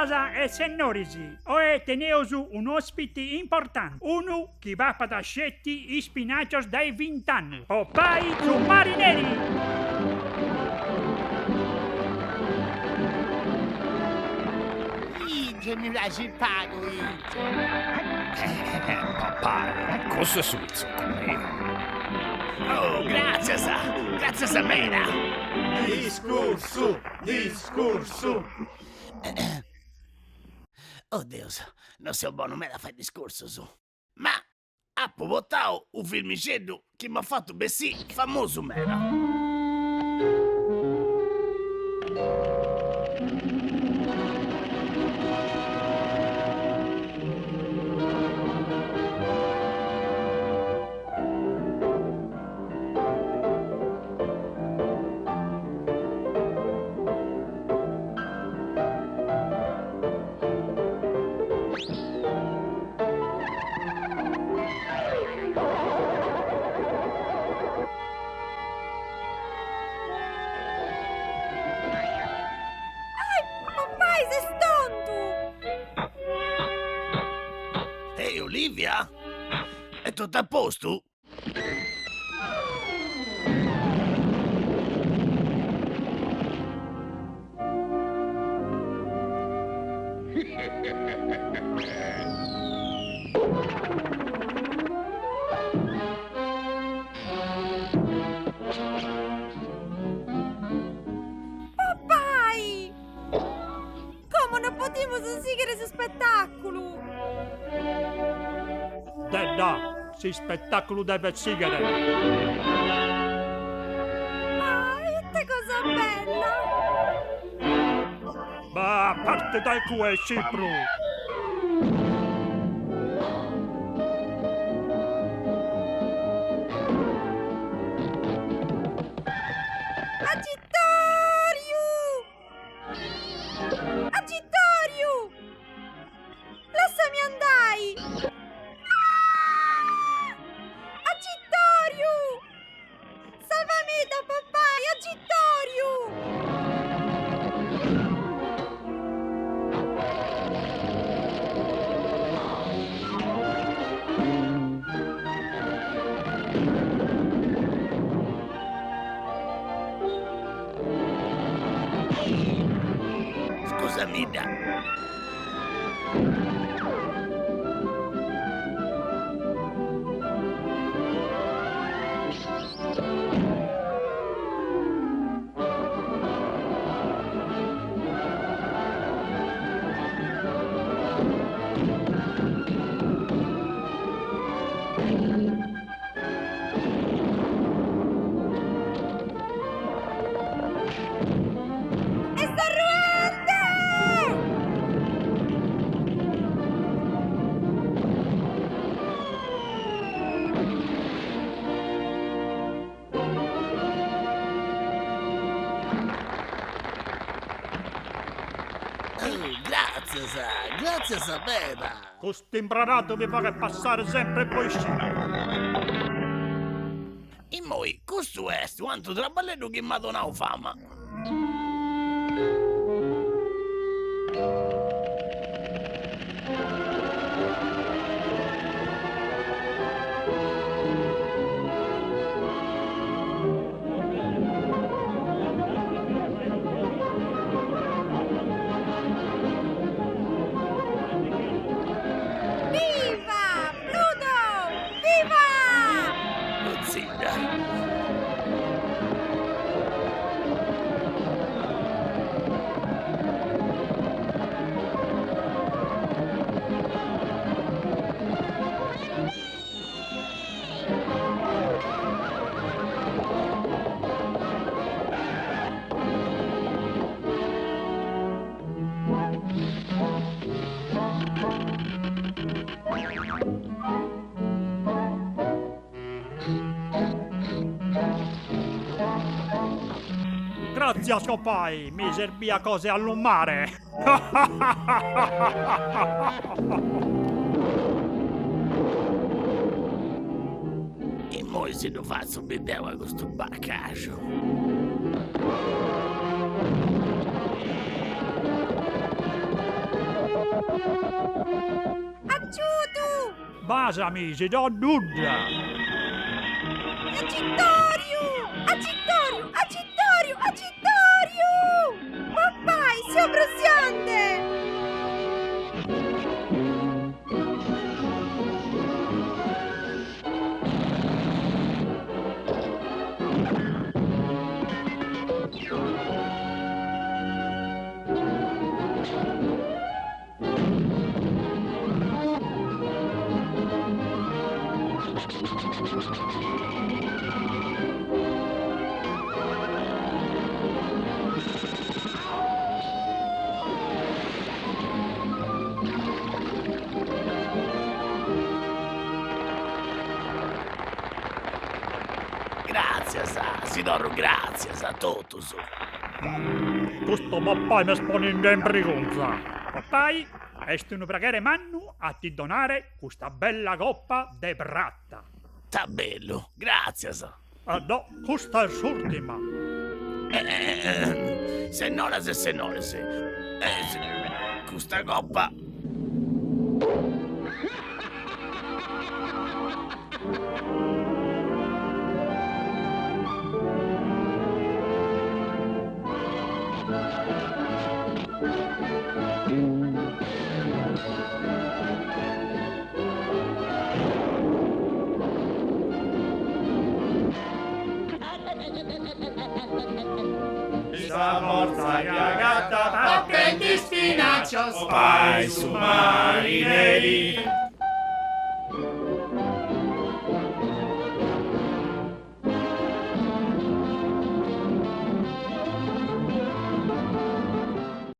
Sennoras e sennoris, oe teneus un'òspiti importanti, unu chi papat sceti ispinacios dae bint'annus, Popai su marineri! Ite mi praxit pagu ite. Popai, cussu est su pitzocu meu. Oh, gràtzias, gràtzias meda! Discursu, discursu! Oh Deus, no seu bonu meda a fai discursus, ma apu portau u' filmixeddu chi m'at fatu bessì famosu meda. Ai, papai, ses tontu! Ehi, Olivia? Est totu a postu? Papai! Como no podimus sighire s'ispetàculu! Dedda, s'ispetàculu devet sìghere! Ah, ite cosa bella! Bah, parte dae cue, scipru! Agitòriu! Agitòriu! Lassami andai! Ah! Agitòriu! Salvamidda, papai! Agitòriu! Scusamidda. Est arruende! Gràtzias, gràtzias meda! Cust'imbraradu mi faghet passare sempre po iscina. Immoi, custu est u' antru traballeddu chi m'at donau fama. Viva Pluto! Viva! Lutzidda. Gràtzias, copai, mi serbiat cosa 'e allumare. Immoi si ddu fatzu biri deu a custu barcaxu. Basami, si do nudda! Agitòriu! Agitòriu! Agitòriu! Agitòriu! Papai, seu brusiande! Gràtzias, si torru gràtzias a totus. Custu papai m'est poninde in brigunza. Papai, est unu praghere mannu a ti donare custa bella coppa de prata. Ta bellu, gràtzias. No, custa est s'ùrtima. Sennoras e sennores, custa coppa. Sa fortza chi agatat Pappendi ispinacios Poppai su marineri.